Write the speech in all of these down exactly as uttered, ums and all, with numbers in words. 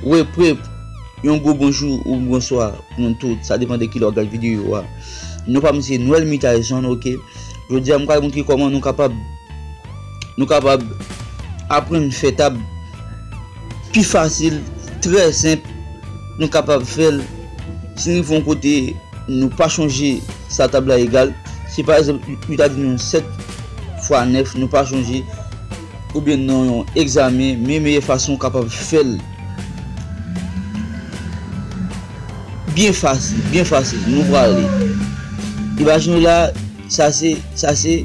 Wè, prep, yon gwo bonjou ou bonswa pou nou tout. Sa depann de kilè w ap gade videyo a. Non pa m se Noël Mitayson, oke. Jodi a, m pral montre kòman nou kapab, nou kapab aprann fè tab pi fasil, trè senp. Nou kapab fè l si n rive yon kote nou pa chonje sa tab la egal. Si pa egzanp, yo ta di nou sèt fwa nèf, nou pa chonje, oubyen nan yon egzamen, men meyè fason w kapab fè l byen fasil, byen fasil, nou prale. Imajine w la, sa se, sa se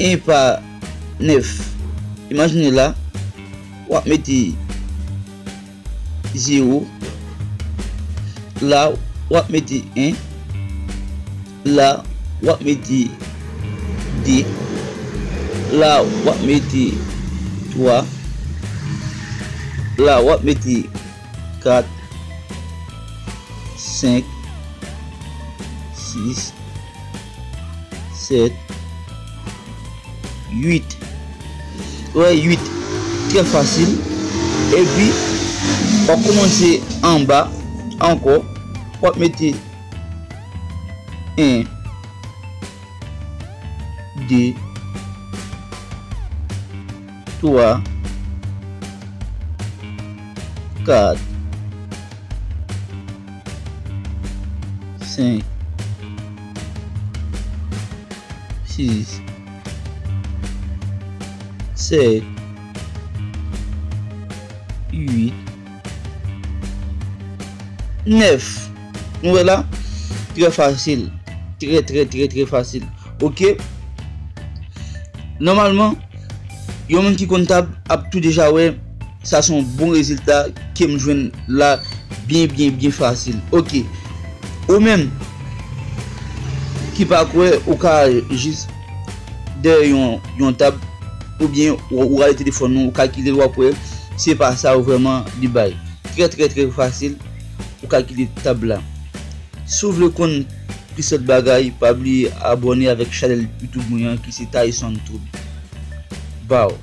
en pa nèf. Imajine w la, w ap mete zewo. La, w ap mete en. La, w ap mete de. La, w ap mete twa. La, w ap mete kat, senk, sis, sèt, uit. Wè, uit. Trè fasil. Epi, w ap kòmanse anba ankò. W ap mete en, de, twa, kat, senk, sis, sèt, uit, nèf. Nou wè la? Trè fasil. Trè, trè, trè, trè fasil. Oke? Nòmalman, yon moun ki konn tab ap tou deja wè sa se yon bon rezilta ke m jwenn la, byen, byen, byen fasil. Oke. Ou menm ki pa kwè, ou ka jis dèyè yon, yon tab, oubyen ou, ou rale telefòn ou, ou kalkile l, w ap wè se pa sa vrèman li bay. Trè, trè, trè fasil pou kalkile tab la. Si w vle konn plis lòt bagay, pa bliye abòne avèk chanèl YouTube mwen an ki se Tyson Tube. Baw.